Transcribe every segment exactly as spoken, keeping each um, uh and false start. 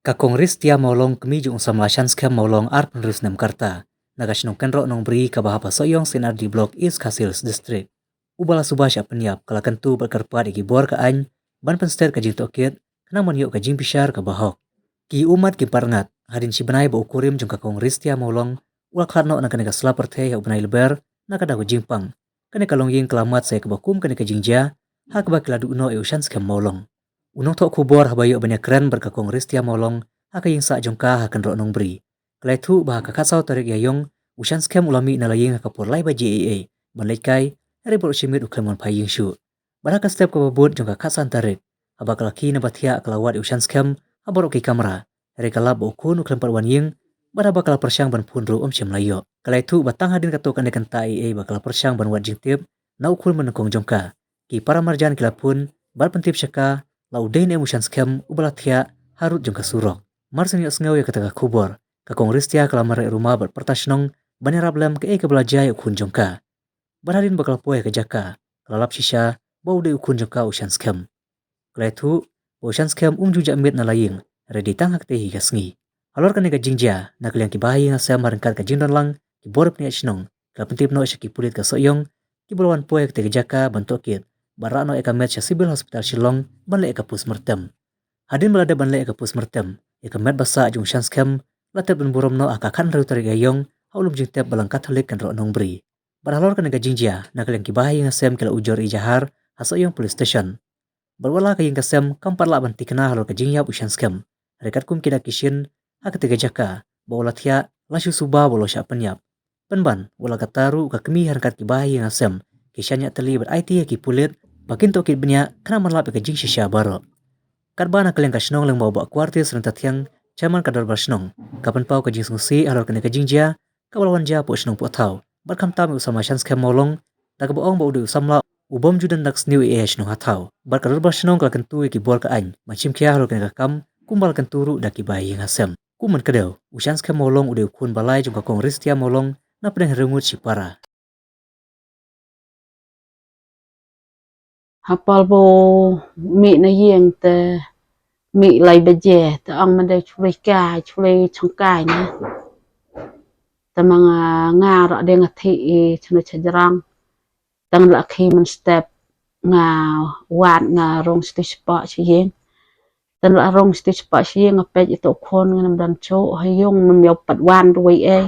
Ka Kong Ristia Mawlong, kmie jong u samla Shan Skhem Mawlong, arphew hynriew snem ka rta, na ka shnong Kynroh Nongbri kaba hap ha Sohiong C&RD Block, East Khasi Hills District, uba la suba shah pynïap, ka la kyntu bad kyrpad ïa ki bor ka aiñ ban pynstet ka jingtohkit khnang ban ïoh ka jingbishar kaba hok. Ki ummat ki parngat, hadien shi bnai ba u kurim jong ka Kong Ristia Mawlong u la khlad noh na kane ka sla pyrthei ha u bnai Lber na ka daw ka jingpang, kane ka longïing ka la mad sa ïa kaba kum kane ka jingjia ha kaba ki la duh noh ïa u Shan Skhem Mawlong. U nongthoh khubor haba ïoh ban ïakren bad ka Kong Ristia Mawlong ha ka ïingsah jong ka ha Kynroh Nongbri, ka la ïathuh ba ha ka khatsaw tarik Ïaïong u Shan Skhem u la mih na la ïing ha ka por lai baje eiei ban leit kai, hynrei bad u shimiet u khlem wan phai ïing shuh. Bad ha ka step kaba bud jong ka khatsan tarik, haba ka la khie na ba thiah, ka la wad ïa u Shan Skhem ha baroh ki kamra, hynrei ka lap ba u khun u khlem pat wan ïing, bad haba ka la pyrshang ban phone ruh um shym la ïoh. Ka la ïathuh ba tang hadien katto katne kynta eiei ba ka la pyrshang ban wad jingtip na u khun ba nyngkong jong ka, ki para marjan ki la phone bad pyntip sha ka la u dei ne em u Shan Skhem uba la thiah harud jong ka surok. Mar shen ïohsngew ïa kata ka khubor, ka Kong Ristia ka la mareh rumah bad pyrta shnong ban ïarap lem kaei kaba la jia ïa u khun jong ka. Bad hadien ba ka la poi ha ka jaka, ka la lap shisha ba u dei u khun jong ka u Shan Skhem. Ka la ïathuh ba u Shan Skhem um ju jah miet na la ïing, hynrei dei tang ha katei hi ka sngi. Halor kane ka jingjia, na ka liang ki bahaïing hasem, ha ryngkat ka jingdon lang ki bor bniah shnong, ki la pyntip noh sha ki pulit ka Sohiong, kiba la wan poi ha katei ka jaka ban tohkit bad rah noh ïa ka met sha Civil Hospital Shillong ban leh ïa ka postmortem. Hadien ba la dep ban leh ïa ka postmortem, ïa ka met ba sah jong u Shan Skhem la tep ban burom noh ha ka khathynriew tarik Ïaïong ha u lum jingtep Balang Katholik Kynroh Nongbri. Bad halor kane ka jingjia, na ka liang ki bahaïing hasem ki la ujor ijahar ha Sohiong Police Station. Bad wat la ka ïing ka sem kam pat lah ban thikna halor ka jingïap u Shan Skhem, hynrei katkum ki dak ki shin, ha katei ka jaka ba u la thiah, la shu suba ba u la shah pynïap. Pynban, wat la katta ruh, ka kmie ha ryngkat ki bahaïing hasem ki shaniah tylli bad aiti ha ki pulit ba kin tohkit bniah khnang ban lap ïa ka jingshisha baroh. Katba na ka liang ka shnong lyngba u Bah Quartis Ryntathiang, Chairman ka Dorbar Shnong, ka pynpaw ka jingsngewsih halor kane ka jingjia kaba la wan jia hapoh shnong poh thaw, bad khamtam ïa u samla Shan Skhem Mawlong, da kaba ong ba u dei u samla u bym ju don dak sniew ei ei ha shnong ha thaw. Bad ka Dorbar Shnong ka la kyntu ïa ki bor ka aiñ ban shim khia halor kane ka kam, kumba la kyntu ruh da ki bahaïing hasem. Kum ban kdew, u Shan Skhem Mawlong u dei u khun ba lai jong ka Kong Ristia Mawlong na pdeng Hynriew Ngut Shipara. Ha por ba u mih na ïing te mih lai baje, te ong mynta shu leit kai, shu leit shong kai ne. Te ma nga, nga ruh dei nga thik i shano sha jrong. Te nga la khie mynstep nga wad, nga rung shatei shapoh sha ïing. Te nga la rung shatei shapoh sha ïing, nga peit ïa uto u khun, ngam don shuh, ha ïing ngam ïoh pat wan ruh ei ei.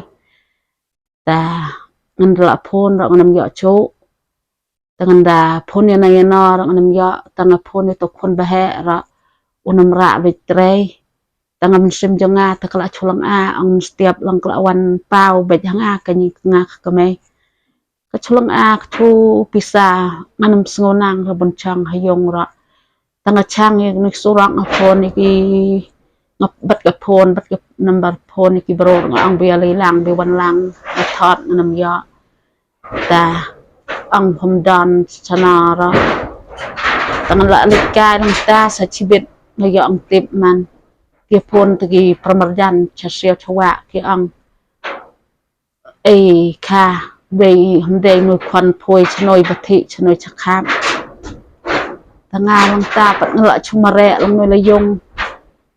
Te ngan da la phone ruh ngam ïoh shuh. Te ngan da phone ïa no ïa no ruh ngam ïoh, te nga phone ïa uto u khun ba heh ruh um rah beit trei. Te nga mynsiem jong nga te ka la shu lynga, ong mynstep lang ka la wan paw beit ha nga, ka ngi nga ka kmie. Ka shu lynga, ka shu pisa, ngam sngew nang ruh ban shong ha ïing ruh. Te nga shang ïa kine ki surok, nga phone ïa ki, nga bat ka phone, bat ka number phone ïa ki briew, nga ong ba ïa leit lang, ba wan lang, nga thot ngam ïoh. Te ong phim don shano ruh. Te nga la leit kai nangta sa shibit nga ïoh ong tip man. Ki phone te ki para marjan sha shnong sha wah, ki ong, ei kha, dei hynrei nui khwan poi shnoi ba thik, shnoi sha khap. Te nga nangta pat nga la shu mareh lang nui la ïing.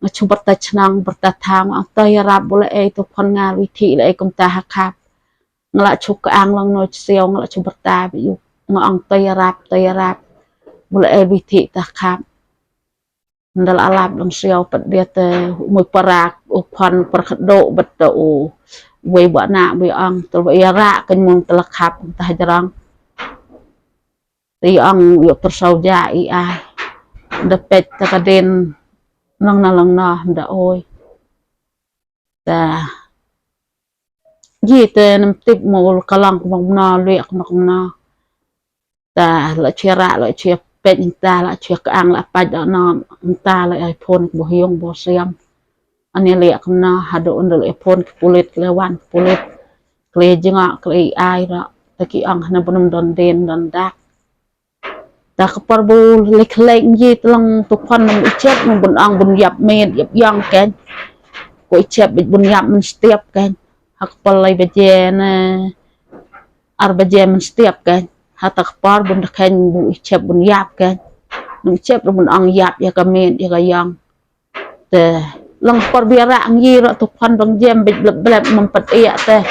Nga shu byrta shnong, byrta thaw, nga ong to ïarap, ba la ei to khwan nga lui thik la ei kumta ha khap. Nga la shu kyang lang nui sha shnong, nga la shu byrta beit ïa u. Nga ong to ïarap, to ïarap, ba la ei lui thik ta ha khap. Nda la lap lang shnong pat, dei te u mei para, u khwan para khadduh, bad te u wei ba na, ba ong te ba ïa rah kan mong te la khap ta ha jrong. Te ong ïa pyrshah ja i ai. Nda peit te ka dien nang na lang na nda oi. Te ji te ngam tip mo ka long kumno kumno, leh kumno kumno. Te la shu rah, la shu peit nangta, la shu kyang, la peit da no nangta, la ai phone ba ïong ba siam. Ani leh kumno, haduh ynda la ai phone ki pulit, ki la wan ki pulit. Ki la jngoh, ki la ai ruh. Te ki ong hana ba ngam don dien don dak. Te ka por ba u leit khlek ngi te long tu khwan ngam ijep, ngam bun ong bun ïap miet ïap ïong kein. Ko ijep bun ïap mynstep kein. Ha ka por lai baje ne ar baje mynstep kein. Ha ta ka por bun da kein bun ijep bun ïap kein. Ngam ijep ruh bun ong ïap ïa ka miet ïa ka ïong. Te Long por bia rah ngi rah tu phan dong jem bej blep blep mem pat ia te.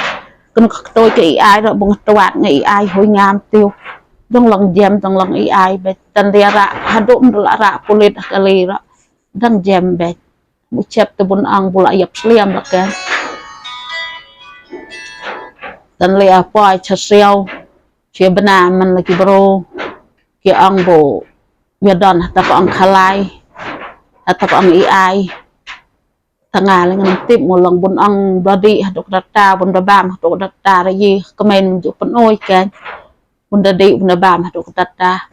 Kena ka ktoi ke i ai rah bung tuat nge i ai hui ngam tiu. Dong long jem dong long i ai bej. Tan dia rah haduk mdul rah pulit kali rah. Dang jem bej. Bu chep te bun ang bula iap sliam rah ke. Tan lia poi cha siau. Chia bena man lagi bro. Kia ang bu. Bia don hata ka ang khalai. Hata ka ang i ai. Tanga le ngan tip mo long bun ang dadi haduk data bun da bam haduk data ra yi kemain ju penoi kan. Bun dadi bun da bam haduk data.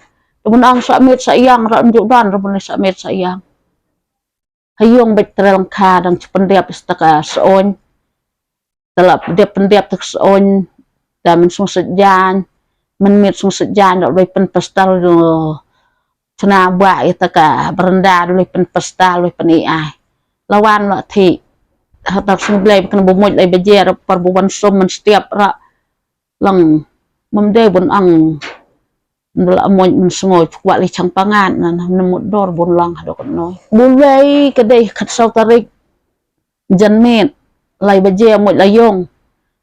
Bun ang sa mit sa yang ra ju don ra bun sa mit sa yang. Hayung bek terelengka dang chependep istaka seon. Tela dep pendep tek seon. Da men sung sejan. Men mit sung sejan da loi pen pastal do. Chena ba ita ka berenda loi pen pastal loi pen i ai. Lawan lo thi. Hatak sung blai ken bu moj lai bajer par bu wan som men step ra. Lang mem dei bun ang. Ndul amoin men sngoi kwah li chang pangan na na mut dor bun lang hadok noi. Bulai kedai khat sau tarik. Jan mit lai baje moj la yong.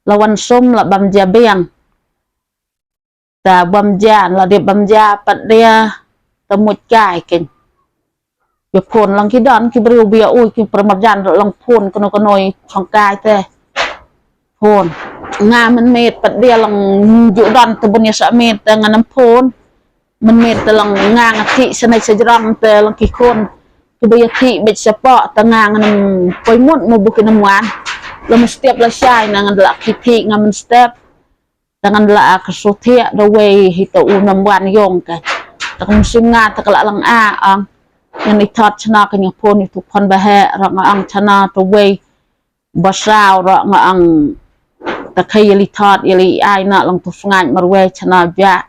Lawan som la bam ja biang. Ta bam ja la dia bam ja pat dia. Ta moj kai ken. Bia phone lang ki don ki briew bia ui ki permarjan lang phone keno keno i chong kai te. Phone. Nga men met pat dia lang ju don te bun ia sa met te ngan em phone. Men met te lang nga nga thi sa nai sa jrang te lang ki khon. Ki bia thi bej sa po te nga ngan em poi mut mo bukin em wan. Lang step la shai na ngan la ki thi nga men step. Tangan la a ka suthiah da wei hi ta u nam wan yong ka. Ta ka musim nga ta ka la lang a ang. Ngan i thot chna ka nya phone i tu phone ba he ra nga ang chna ta wei. Ba sau ra nga ang ta ka yali thot yali ai na lang tu sngain mar wei chna ja.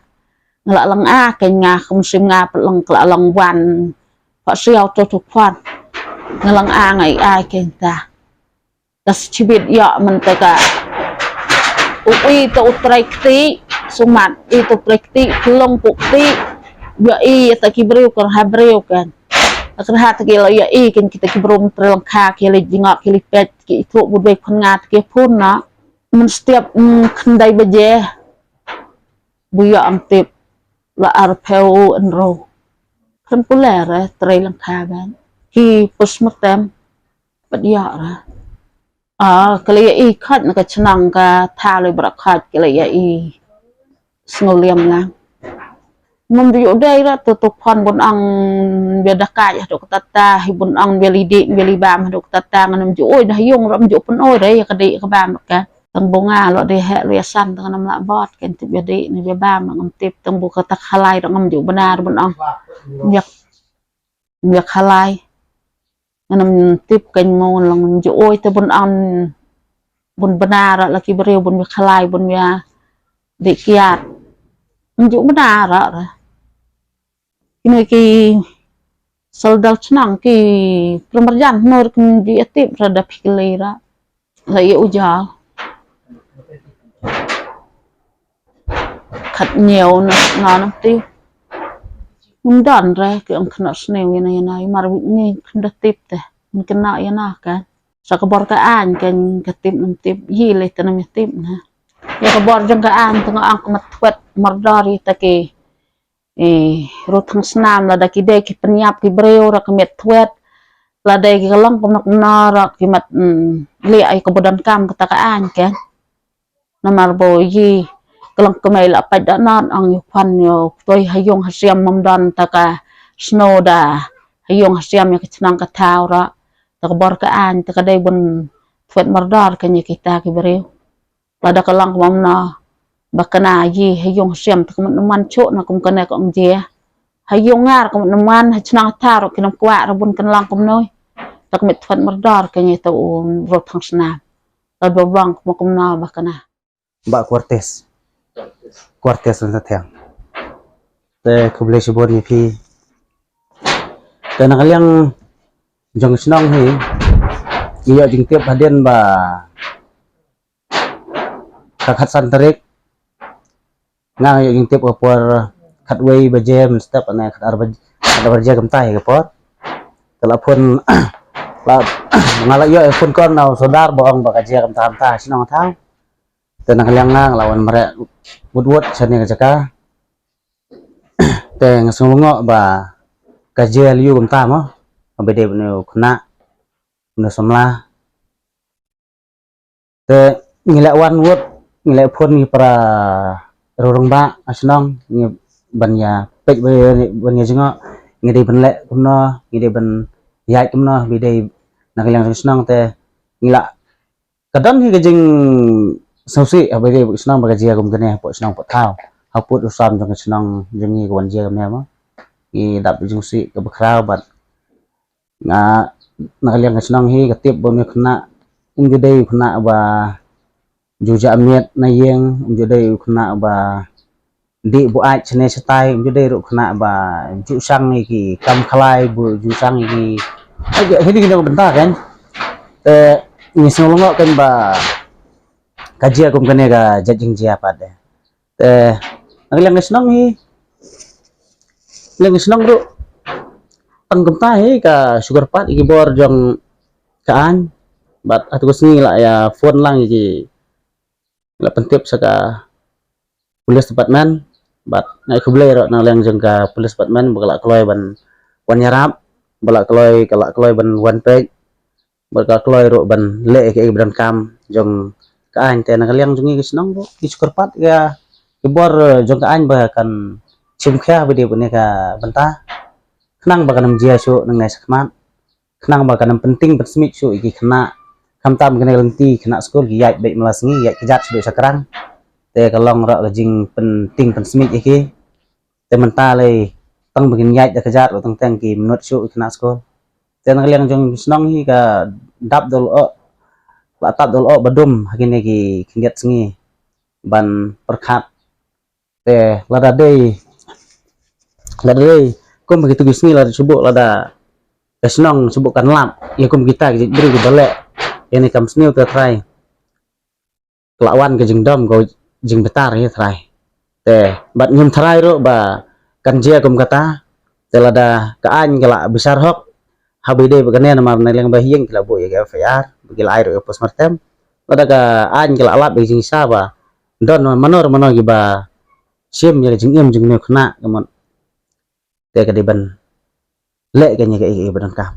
Nga la lang a ka nga ka musim nga pa lang ka la lang wan. Pa siau tu tu phone. Nga lang a nga i ai ka ta. Ta sibit ia man ta ka. U i ta u trai kti, sumat i ta u trai kti, kelong pu kti. Ia i ta ki briew kan ha briew kan. Ta kan ha ta ki la ia i kan kita ki briew menteri langka ki li jingak ki li pet ki itu budai kan ngat ki pun na. Men setiap mm, kendai baje. Bu ia am tip la arpeu enro. Kan puler eh trai langka ban. Ki pus metem. Pat ia ra. Ah, ka la ia i khat na ka chnang ka tha loi bra khat ka la ia i sngew liam lang. Mum di u dei ra tu tu phon bun ang bia da kai hadok tata hi bun ang bia li di bia li bam hadok tata ngan mju oi da yung ra mju pun oi re ia ka di ka bam ka. Tang bu nga lo di he lo ia san tang nam la bot kan tip bia di ni bia bam ngam tip tang bu ka tak halai ra ngam ju benar bun ang. Bia bia halai. Ngan em tip kan mo lang ju oi te bun an bun benar la ki briew bun bia khalai bun bia di kiat. Ngan ju benar ra. Kini ki saldal chnang ki permarjan nur kin di atip ra da phikli ra. La ia uja. Khat nyeu na na na ti. Ngan don re ki ong khna snew ia na ia na mar ngi khna tip te. Ngan kena ia na kan. Sa ka bor ka an kan ka tip nam tip yi le te nam tip na. Ia ka bor jong ka an tang ang ka mat thwet mardor i ta ki. Eh, ruh thang snam la da ki dei ki pynïap ki briew ra ka met thwet. La dei ki ka long kumno kumno ra ki mat mm, li ai ka budan kam kata ka an ke. Namar bo yi ka long kmai la pat da nan ang yu phan yu toi ha yung ha siam mam don ta ka snow da ha yung ha siam ya ka chnang ka thaw ra ta ka bor ka an ta ka dei bun thwet mardor ka nya kita ki briew. Lada ka lang kumno ba kane yi ha yung ha siam ta kumno man chu na kum kane ka ong je. Ha yung ngar kumno man ha chnang thaw ro kinam kwah ra bun kan lang kumno. Ta kumit thwet mardor ka ngi ta u ro thang snam. Lada ba bang kumno kumno ba kane. Ba Cortes. Cortes na thiang. Te khublei shibun ïa phi. Te na ka liang jong shnong hi. Ïa jingtip hadien ba ka khatsan tarik nga ïa jingtip ka por khatwei baje mynstep ne khatar baje khatar baje kumta hi ka por. Te la phone Ba nga la ïoh phone call na u sordar ba ong ba ka jia kumta kumta shnong thaw. Te na ka liang nga nga la wan mareh wut wut shane ka jaka. Te nga sngew lyngngoh ba ka jia lyu kumta mo. Ba dei bad une u khynnah, une u samla. Te ngi la wan wut, ngi la phone ngi para rurung ba a shnong ngi ban ïa peit ba ban ïa jngoh, ngi dei ban leh kumno, ngi dei ban ïaid kumno, ba dei na ka liang jong shnong te ngi la ka don hi ka jingsngewsih ha ba dei shnong ba ka jia kum kane hapoh shnong hapoh thaw, hapoh u sam jong ka shnong jong ngi ka wan jia kumne mo. Ngi dap jingsngewsih ka ba khraw bad nga na ka liang ka shnong hi ka tip ba une u khynnah um ju dei u khynnah ba ju jah miet na ïing, um ju dei u khynnah ba dih buaid shane shatai, um ju dei ruh u khynnah ba ju shang ïa ki kam khlai, ba ju shang ïa ki. Ai, hi dei ki nong bynta kan. Te ngi sngew lyngngoh kan ba ka jia kum kane ka jait jingjia pat de. Te na ka liang ka shnong hi, liang ka shnong ruh tang kumta hi ka shu kyrpad ïa ki bor jong ka aiñ. Bad hato ka sngi la ïa phone lang ïa ki, la pyntip sha ka police department. Bad nga ai khublei ruh na liang jong ka police department ba ka la kloi ban wan ïarap, ba la kloi, ka la kloi ban wan peit, ba ka kloi ruh ban leh ïa kaei ba donkam jong ka aiñ. Te na ka liang jong ngi ka shnong ruh ngi shu kyrpad ïa ki bor jong ka aiñ ba kan shim khia ba dei bad kane ka bynta, khnang ba kan ym jia shuh nangne shakhmat, khnang ba kan ym pynting pynsmit shuh ïa ki khynnah. Khamtam kane ka lynti khynnah skul ki ïaid beit man la sngi, ïaid kjat shuh sha krang. Te ka long ruh ka jingpynting pynsmit ïa ki. Te mynta lei tang ba kin ïaid da kjat ruh teng teng ki mynnud shuh ïa ki khynnah skul. Te na ka liang jong shnong hi ka dap dol o, la tap dol o ba dum ha kine ki khyndiat sngi ban pyrkhat. Te lada dei, lada dei kum ha kitu ki sngi lada shu buh, lada ka shnong shu buh kan lap ïa kum kita ki jait briew kiba leh ïa kane kam sniew, te Trai, ka la wan ka jingdom ka jingbitar ïa Trai. Te bad ngim tharai ruh ba kan jia kum kata. Te lada ka aiñ ka la bishar hok ha ba ïadei bad kane, namar na liang ba ha ïing ki la buh ïa ka F I R, ba ki la ai ruh ïa ka postmortem. Lada ka aiñ ka la lap ïa ka jingshisha ba don mano mano kiba shim ïa ka jingim jong une u khynnah ka mut, te ka dei ban leh kane kaei kaei ba donkam.